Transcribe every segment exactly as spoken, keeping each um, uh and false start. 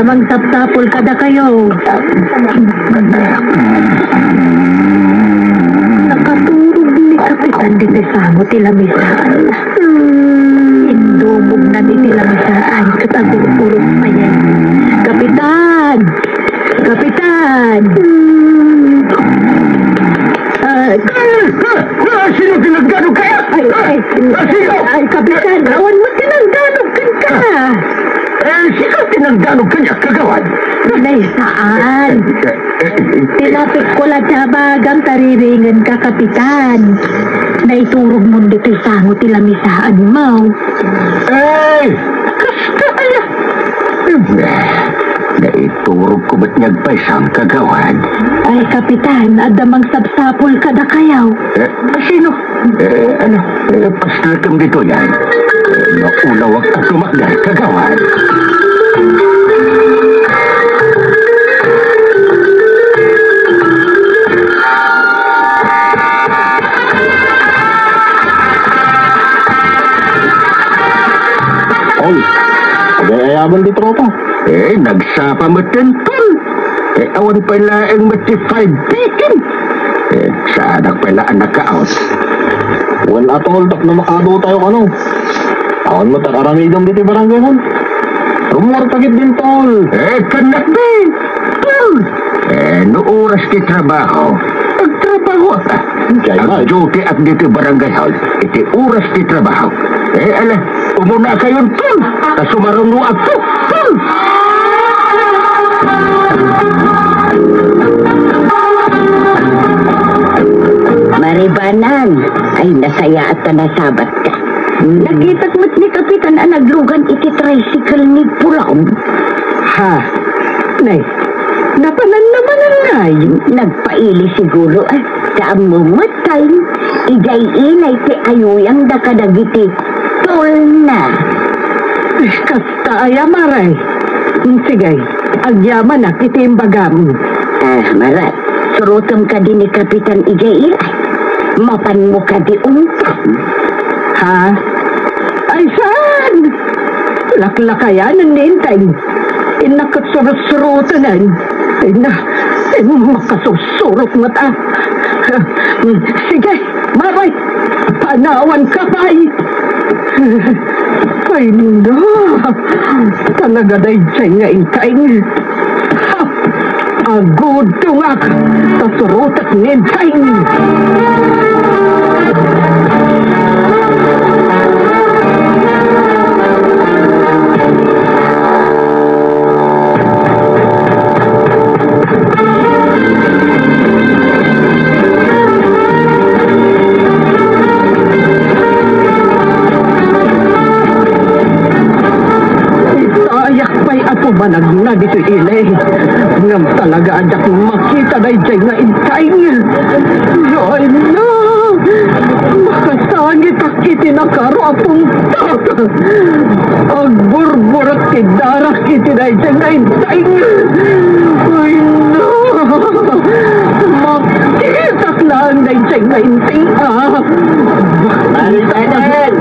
Mangsapsapul kadakayo. Nakaturog ni Kapitan ditoy sango ti lamisaan. Indumognan iti lamisaan ket agururog payen. Kapitan! Kapitan! Ah, Ah, sino ti nagdanog kaniak? Ay, ay, Ah, sino? Ay, Kapitan, awan mo ti nagdanog kenka. Eh, sino ti nagdanog kaniak, kagawad? Nay, saan? Eh, eh, eh, Tinapik ko la ti abagam, tariringenka, Kapitan. Naiturog mo ditoy sango ti lamisaan mo. Eh, kasta aya. Eh, naiturog ko met nga agpaysan, kagawad. Ay, Kapitan, adda mangsapsapul kadakayo. Eh, sino? Eh, ano? Eh, pastreken ditoy, ay. Eh, maulawak a tumakder, kagawad. Oy, agay-ayaman di tropa. Eh, nagsapa met ditoy. Eh, awan pay laeng met ti five P M. Eh, saanak pay la a nakaawat. Wen a, tol, tapno makadutayo kano. Awan met a aramidem ditoy barangay hall. Rummuarta ketdin, tol. Eh, kannak di, tol. Eh, no oras ti trabaho, agtrabahoak. Jay, Mike. Agduty ak ditoy barangay hall iti oras ti trabaho. Eh, ala, umunakayon, tol. Ta sumarunoakto, tol. Maribanan, ay, nasayaat ta nasabatka. Nakitak met ni Kapitan a naglugan iti tricycle ni Pulong. Ha? Nay, napanan na manen ngay? Nagpaili siguro, ah. Ta ammo met, tay, idiay ilay ti ayuyangda kadagiti tolna. Ay, kasta aya, Mare. Mm, sige, agyamanak iti imbagam. Ah, Mare, surotem kadi ni Kapitan idiay ilay. Mapanmo kadi untan. Ha? Ay, saan? Laklakayanen ni Enteng. Innak ket surot-surotenen. Ay na, ay, makasursurot met a. Sige, Mare, panawanka pay. Ay na, talaga daydiay nga Enteng. Ha! Agudtongak, ta surotek ni Enteng. Ayak pay a pumanagna ditoy ili. Ngem talaga a diak makita daydiay nga Enteng. Ay, no! Makasangitak iti nakaro a pungtot. Agburburek ti darak iti daydiay nga Enteng. Ay, no! Makitak laeng daydiay nga Enteng, ah. Maribanan!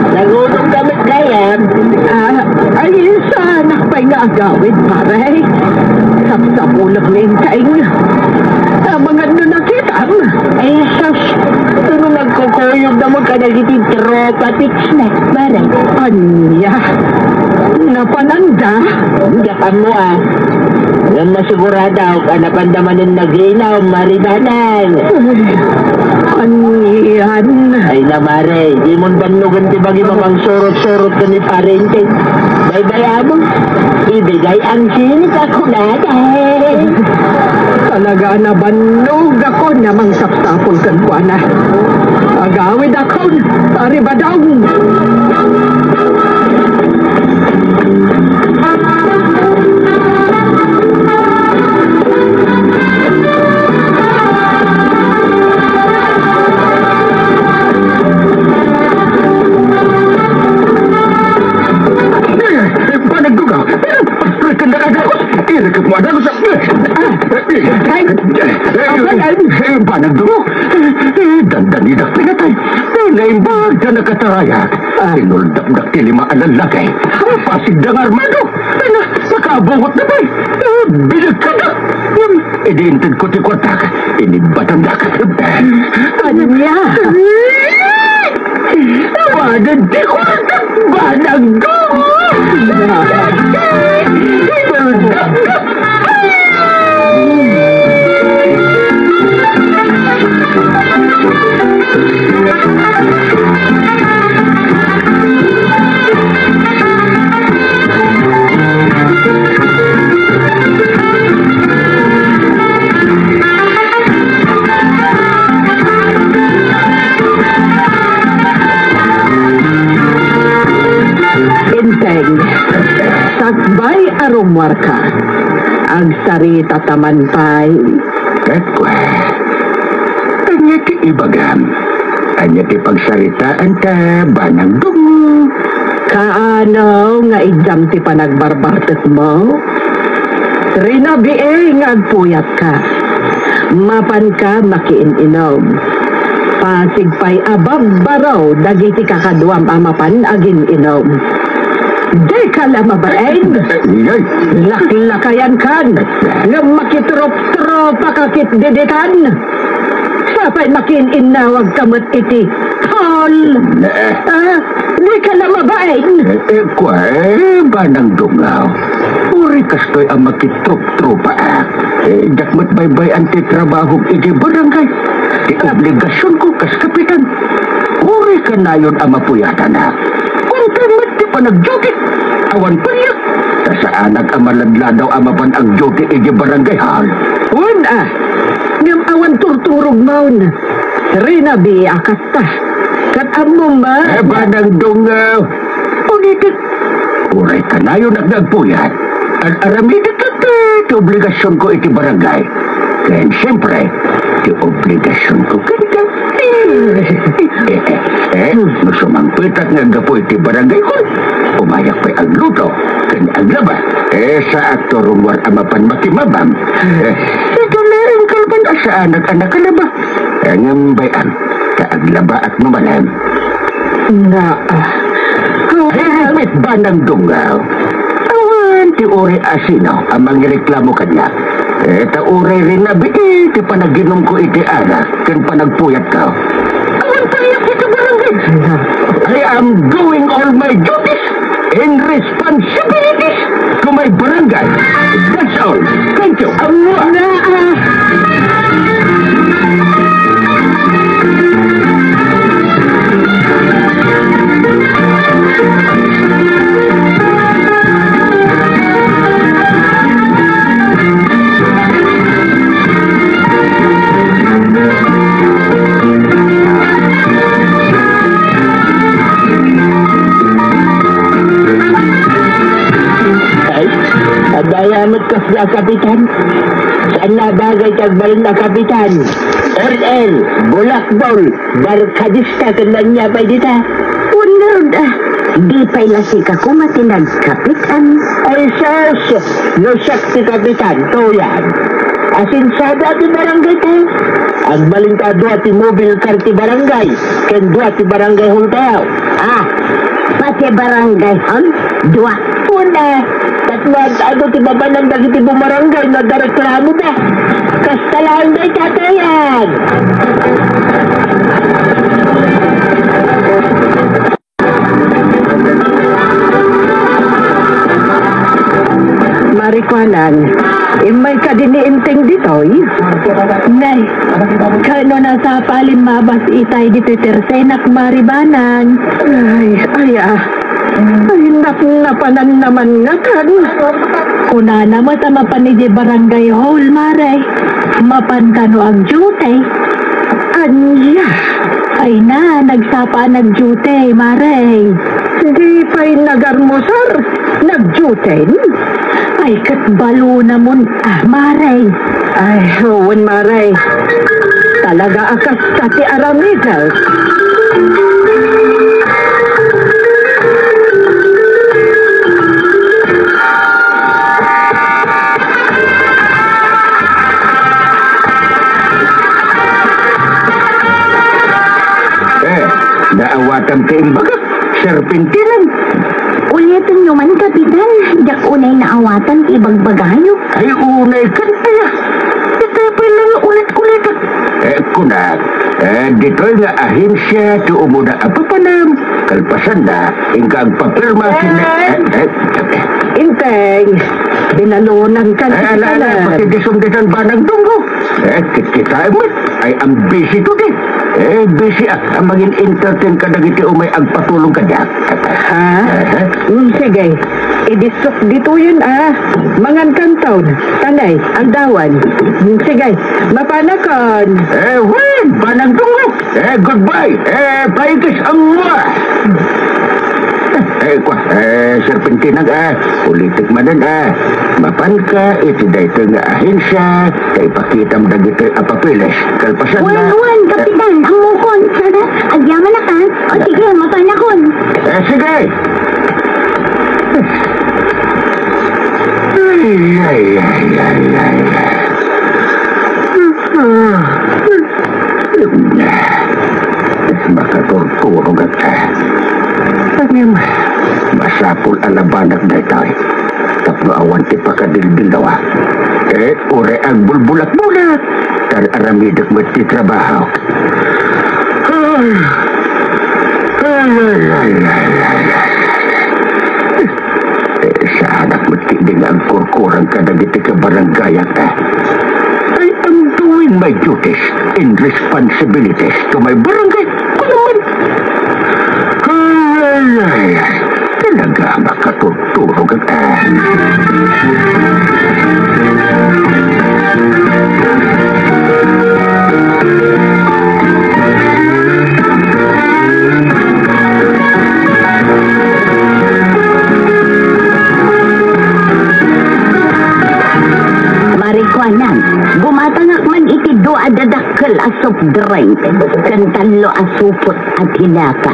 Nagulong ka met gayam? Ah, ay, saanak pay nga agawid, pare. Sapsapulek ni Enteng. Amangan no nakitam. Ay, sus! Ano nagkukuyog na mo kadagiti tropa, Pitsna, pare? Ania? Napananda? Diak ammo, ah. Ngem masigurado a napanda manen nagilaw, Maribanan. Ay, anian? Ay na, Mare, dimon bannogen ti bagim a mangsurot-surot ken ni Parente. Baybay-am, ibigay ang sinik a kunada. Talaga a nabannogakon a mangsapsapul kenkuana. Agawidakon, Pare Badong. Panagduga! Pastreken da kadakus! Irikep mo adakus! Ay, ay, ay, ay, panagduga! Dandani dak pinatay! Naimbag da nakatarayak! Inuldapdak ti lima a lallaki! Pasigda nga armado! Ay, na, Abungot na pay. Binagkadak. Ngem, idi intedko ti kuartak, inibatandak. Ania? Awanen ti kuartak, banagko! Enteng, sakbay a rummuarka, agsarita ta man pay. Ket kua, ania ti ibagam? Ania ti pagsaritaanta, Banang Dungaw? Kaano nga idiam ti panagbarbartekmo? Rinabii nga agpuyatka. Mapanka makiin-inom. Pasig pay a babbaro dagiti kakaduam a mapan agin-inom. Dika la mabain! Iyay! Laklakayankan! Ngem makitroptropaka ketditan! Sapay makiin-innawagka met iti hall! Eh. Ah, dika la mabain! Eh, eh, kua, eh, Banang Dungaw. Uray kastoy a makitroptropaak. Eh, diak met baybay-an ti trabahok idiay barangay. Ti obligasionko kas kapitan. Uray kanayon a mapuyatanak. Kuntay met ti panagduty. Awan pay aya. Ta saanak a maladladaw a mapan agduty idiay barangay hall. Wen a, ngem awan turturogmon. Rinabii a kasta. Ket ammom met. Eh, Banang Dungaw. Ulitek, uray kanayonak nga agpuyat. Ar-aramidek ti, ti obligasionko iti barangay. Ken siempre, ti obligasionko kenka. Eh, eh, eh, no sumangpetak nga aggapu iti barangay hall, umayak pay agluto ken aglaba. Eh, saakto rummuar a mapan makimabam. Eh, ita laeng kalban a saanak a nakalaba. Eh, ngem bay-am, ta aglabaak no malem. Naa. Ay, met Banang Dungaw. Awan ti uray a sino a mangireklamo kaniak. Eh, ta uray rinabii ti panaginumko iti arak ken panagpuyatko. Awan pay iti barangay. I am doing all my duties and responsibilities to my barangay. That's all. Thank you. Amua. Ay, adda aya met kasla a kapitan. Saan a bagay ti agbalin a kapitan. Or el, bulakbol, barkadista ken ania pay dita. Unod, ah, di pay la sika koma ti nagkapitan. Ay, sus! No siak ti kapitan, tuyan. Asensiada ti barangay tayo. Agbalin ta dua ti mobil car ti barangay, ken dua ti barangay hall tayo. Ah, pati barangay hall, dua. Una, tapno ad-adu ti mabanan dagiti bumarangay no adda reklamoda. Kasta laeng dayta, tuyan. Mari Kuanan, immay kadi ni Enteng ditoy? Nay, kano nasapa a limmabas itay ditoy tersenak, Mari Banang? Ay, ay, ah. Ay, napnapanan naman ngatan. Kunana met a mapan idiay barangay hall, Mare. Mapan kano agduty? Ania? Ay na, nagsapa a nagduty, Mare. Di pay nagarmusar, nagduty? Ay, ket balonamon, ah, Mare. Ay, wen, Mare. Talaga a kasta ti aramidek. Eh, naawatam ti imbagak, serpentinan. Ulitanyo man, Kapitan. Diak unay naawatan ti ibagbagayo. Ay, unay kadi aya. Ditoy pay lang ulit-ulitek. Eh, kunak, eh, ditoy nga ahensia ti umuna a papanam. Kalpasanna, inka agpapirma ken, eh, eh, eh. Inteng, binalonanka, eh, ala, ala, pakidisumdisan, Banag Dunggo. Eh, kitkitaem met, ay, am busy today. Eh, busy a, a mangin-entertain kadagiti umay agpatulong kadiak. Ha? Eh? Mm, sige. Idisok ditoyen a. Mangan kanton, tanay, aldawan. Mm, sige. Mapanakon. Eh, wen, Banag Dunggo. Eh, goodbye. Eh, paikis ang mga. Eh, kwa, eh, Serpentina, eh, ulitek manen, eh. Mapanka iti daytoy nga ahensia, ta ipakitam dagitoy a papeles. Kalpasanna, wen, wen, eh, Kapitan, ammokon. Agyamanaka. O, sige, mapanakon. Eh, sige. Ay, ay, ay, ay, ay. Makaturturogak. Ngem, masapul a labanak daytoy tapno awan ti pakadildilaw. Eh, uray agbulbulak-bulak, ta aramidek met ti trabahok. Ay, ay, ay, ay, ay, ay. Eh, saanak met ketdi nga agkurkurang kadagiti kabarangayak, eh. I am doing my duties and responsibilities to my barangay. Kuno man. Ay, ay, ay, ay. Talaga a makaturturogak, eh. Marikuanan, gumatangak man iti dua a dadakkel a soft drink ken tallo a supot a tinapa.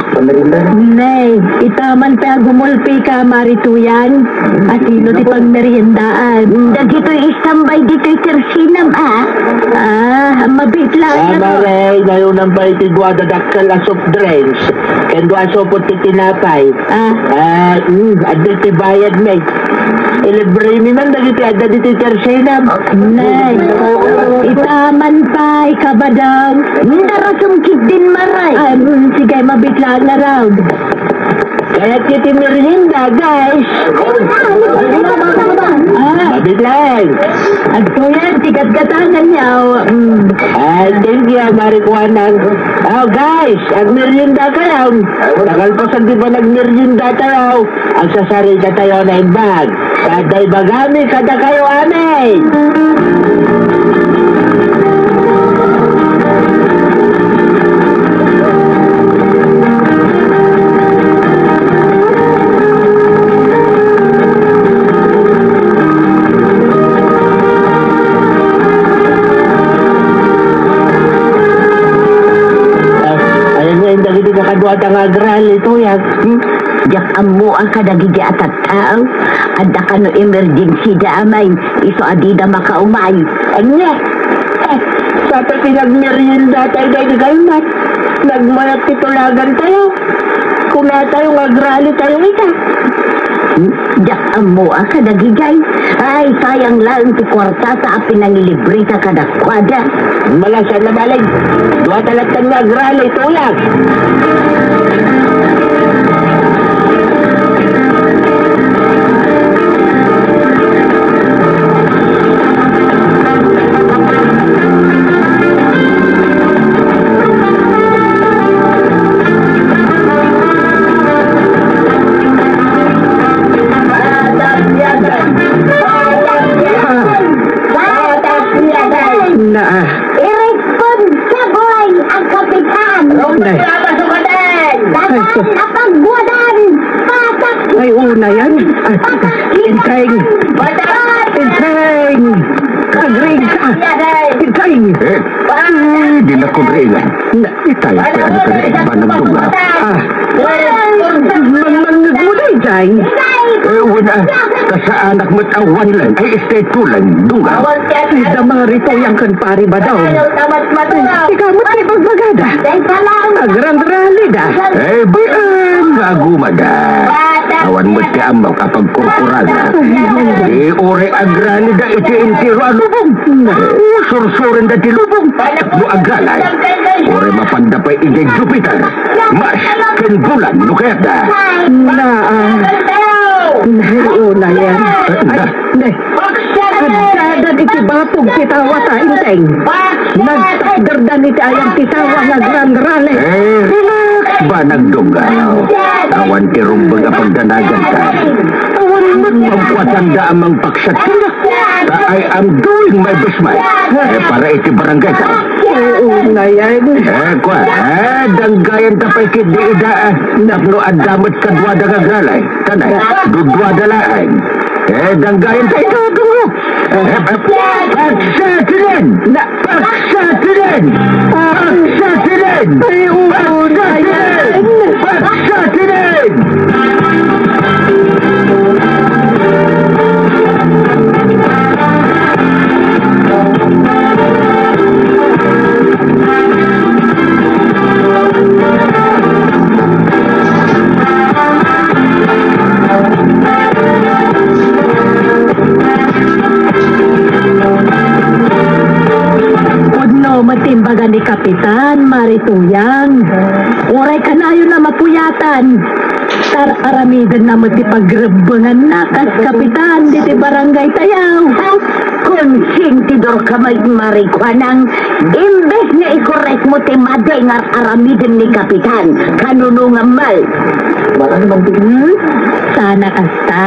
Nay, ita man pay a gumulpika, Mari Tuyan. Asino ti pagmeriendaan? Dagitoy istambay ditoy kersinam, a. Ah, mabitla. Ah, Mari, nayonan pay ti dua a dadakkel a soft drinks ken dua a supot ti tinapay. Ah. Ah, mm, adda ti bayadmi. Ilibremi man dagiti adda ditoy kersinam. Nay, ita man pay, kabadang. Narasem ketdin, Mari. Ah, mm, sige, mabitla nga raw. Kayatyo ti merienda, guys. Ah. Mabitla. Agtoyen ti gatgatanganyo. Mm. Ay, thank you, Mari Kuanang. Oh, guys, agmeriendakayo. Nakalpasan ti panagmeriendatayo. Agsasaritatayo a naimbag. Kada ibagami kadakayo amin. Ah, ayan nga, yung dagiti kakaduata nga agrali, Tuyang. Hmm? Diak ammo a kadagidi a tattao, adda kano emergency da amay, isu a dida makaumay. Ania? Ah, sa ta pinagmerienda tayo dahil kalmat. Nagmayat ti tulagan tayo. Kuna tayo nga agrali tayo ita. Hmm? Diak ammo a kadagidi. Ay, sayang laeng ti kuartata a pinangilibreta kadakuada. Malasar na balik. Dua talaktang nagrali, Tuyang. Naa. Irresponsable a kapitan. Nay. Ay, ko. Dapat a pagwadan. Patak. Ay, una yan. Ay, Inteng. Inteng. Agring ka. Inteng. Eh, ay, di na kong ringan. Na, itaya pa ang kare, managdunga. Ah. Mang-, mangngegmo daydiay. Eh, wala. Kasaanak met awan lang. Este tulang dunga. Ay, da Mari Tuyang ken Pari Badong. Ikaw met ti bagbagada. Agrandralida. Eh, biang nga agumaga. Awan met ti ammok a pagkurkuraga. Di uray agralida iti entero a lubong. Sursurenda ti lubong. No agralay, uray mapanda pay idiay Jupiter, Mars, ken bulan no kayatda. Naa. Nay, unayen. Eh, na. Nay, addadan iti batog ti tawa ta, Enteng. Nagtakderdan iti ayam ti tawa nga agrandrali. Eh, relax, Banag Dunggaw. Awan ti rumbeng a pagdanaganta. Awan met pagkuatanda a mangpaksat kenka. Ta I am doing my best, man. Eh, para iti barangay ta. Oo, nayen. Eh, kua, eh, danggayan ta pay ketdi ida, ah. Tapno adda met kaduada nga agralay. Kanay, duduada laeng. Eh, danggayan ta ida, Dunggaw. Eh, eh, paksatiden! Na- Paksatiden! Paksatiden! Ay, oo, Paksatiden! Nayen. Paksatiden! Pudno met ti imbaga ni Kapitan Mari Tuyang. Uray kanayon a mapuyatan. Tar-aramidenna met ti pagrebbenganna kas kapitan diti barangay tayo. Konsentidorka met, Mari Kuanang, imbes nga ikorekmo ti madi nga ar-aramiden ni Kapitan, kanunongan met. Hmm? Sana kasta?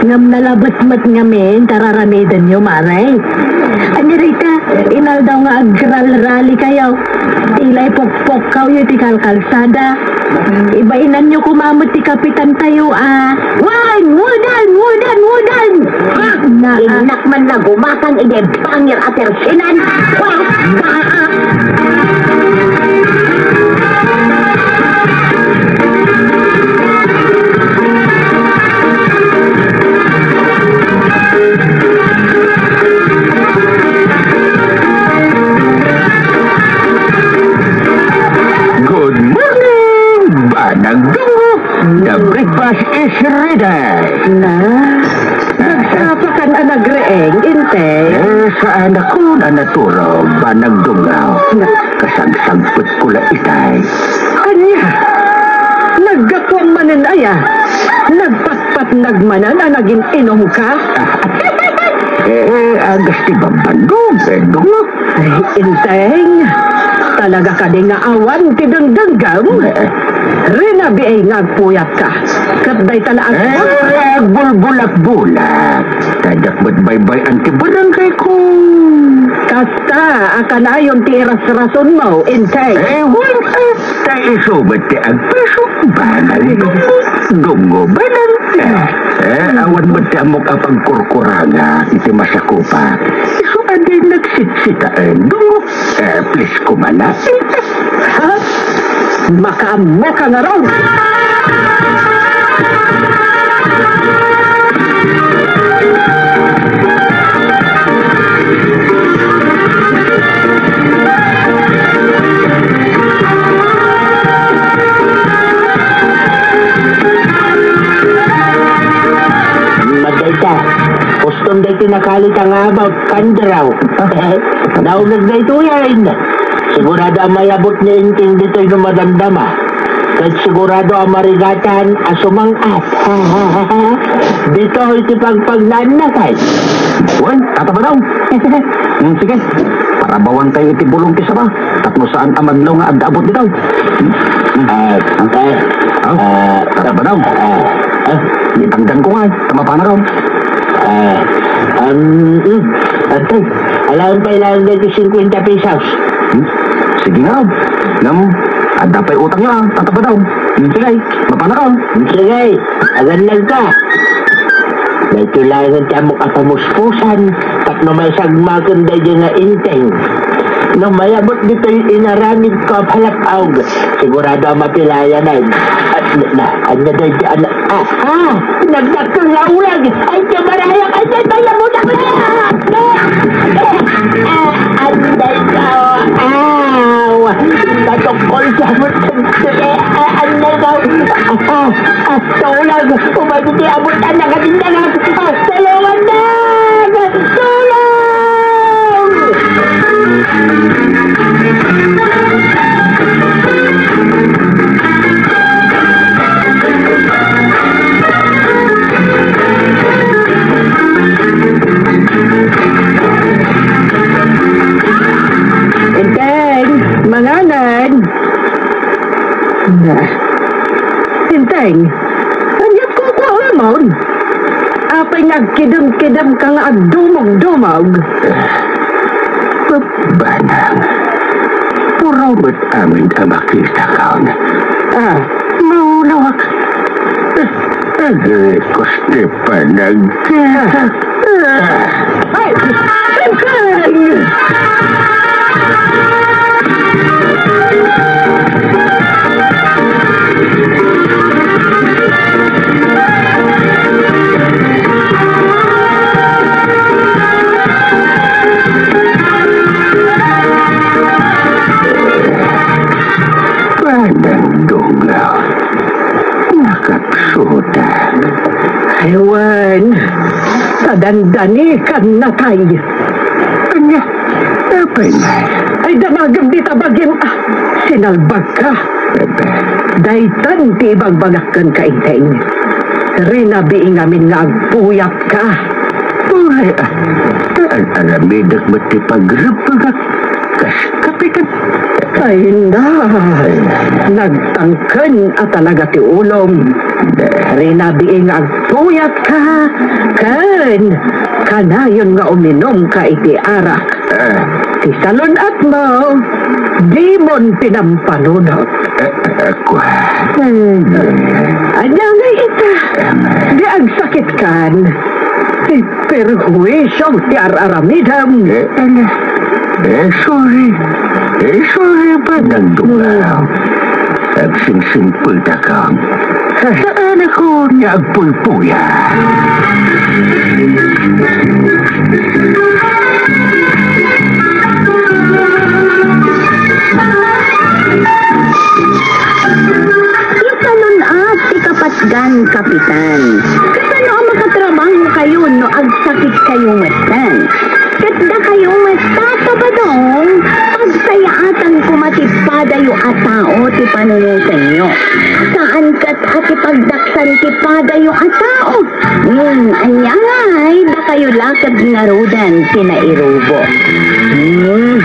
Ngem nalabes met ngamin ti ar-aramidenyo, Mari. Ania dayta, inaldaw nga agralralikayo. Tila ipukpukkawyo iti kalkalsada. Ibainanyo koma met ti kapitantayo a. Wen, ngudan, ngudan, ngudan! Ha? Na, ah. Innak man nagumatang iti bangir a tersinan. Wa, kaa. Good morning, Banag Dunggaw. The breakfast is ready. Na, nagsapa kan a nagreeng, Enteng? Eh, saan ako na naturog, Banag Dunggaw. Na- Kasagsagpet ko la itay. Ania? Naggapuam manen aya? Nagpatpatnag manen a nagin-inumka? Eh, eh, agas ti bambandog, eh, Dunggaw. Ay, Enteng. Talaga kadi nga awan ti dengdenggem? Eh, eh. Rinabiay nga agpuyatka. Ket dayta la ag- Eh, agbulbulak-bulak. Kadiak met baybay-an ti barangay ko. Kasta a kanayon ti irasrasonmo, Enteng. Eh, wen, eh, ta isu met ti agpiso, Banag Dunggaw, Banag. Eh, awan met ti ammok a pagkurkuraga iti masakupak. Isu a di nagsitsitaen, Dunggaw. Eh, please, kumana. Ha? Makaammoka ngarud! Madayta, uston daytoy nakalit nga abaw, kandiraw. Nauneg daytoy, ay. Sigurado a mayabut ni Enteng ditoy no madamdama. Ket sigurado a marigatan a sumang-at. Ditoy ti pagpagnaanna, kay. Wen, Tata Badong. Hmm, sige. Parabawan tayo iti bulong ti saba. Tapno saan a madlaw nga adda abut ditoy. Hmm. Ah, ah, ah, Tata Badong. Ah, ah. Itangdan ko nga, ta mapanakaw. Ah, um, mm, atay, alaen pay laeng dagiti cincuenta pesos. Hmm? Sige nga, ngem, adda pay utangyo, ah, Tata Badong. Hmm, sige, mapanakaw. Sige, agannad ka. Daytoy laengen ti ammok a pamuspusan, tapno maisagmaken daydi nga Enteng. No mayabut ditoy inaramid ko a palak-aw, sigurado a mapilayanan. At Ania daydi a na-, ah, ah, nagdakkel nga ulag. Ay, ti marayak, ay, ti tayo mo na. Ah, ah, ah, anday ka, aw. Natukol siya mo, eh, ah, anday ka. Ah, ah, ah, sa ulag. Umay, di abot ang nakatindagan. Ah, tulungan na! Tulong! Enteng, manganan. Na. Enteng, ania ti kukuaamon? Apay nga agkidem-kidemka nga agdumog-dumog? Banang, puro met amin a makitakon. Ah. Maulawak. Agrikus ti panagkita. Ah. Ay! Enteng! Panagdungaw. Nakapsuta. Ewan. Sadandani kan natay. Ania? Apay na? Ay, damagem dita bagim, ah, sinalbagka. Bebe. Daytan ti ibagbagak kenka, Enteng. Rinabii ngamin nga agpuyat ka. Uray, ah, ta-, aramidek met ti pagrebbengak. Kas kapitan. Ay, na. Nagtangken a talaga ti ulom. Rinabii nga agpuyat ka, ken kanayon nga uminum ka iti arak. Ah. Ti salun-atmo, dimon pinampanunot. Eh, eh, kua. Hmm. Ania ngay ita? Em. Di agsakitkan. Ti perhuisio ti ar-aramidem. Eh, ala. Eh, sorry. Eh, sorry, Panagdungaw. Agsingsingpetaka. Saanakon nga agpuypuya. Isalun-at ti kapatgan, Kapitan. Kasano a makatrabahokayo no agsakitkayo metten? Ket dakayo met, Tata Badong, pagsayaatan koma ti padayo a tao ti panunotenyo. Saan ket a ti pagdaksan ti padayo a tao. Hmm, ania ngay, dakayo la ket ngaruden ti nairubo. Hmm.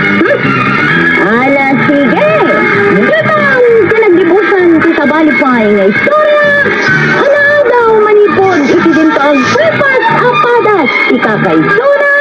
Ala, sige. Dita ti naggibusan ti sabali pay nga istorya. Anaadaw manipud iti dinto agpaypas a padas ti kakaisuna.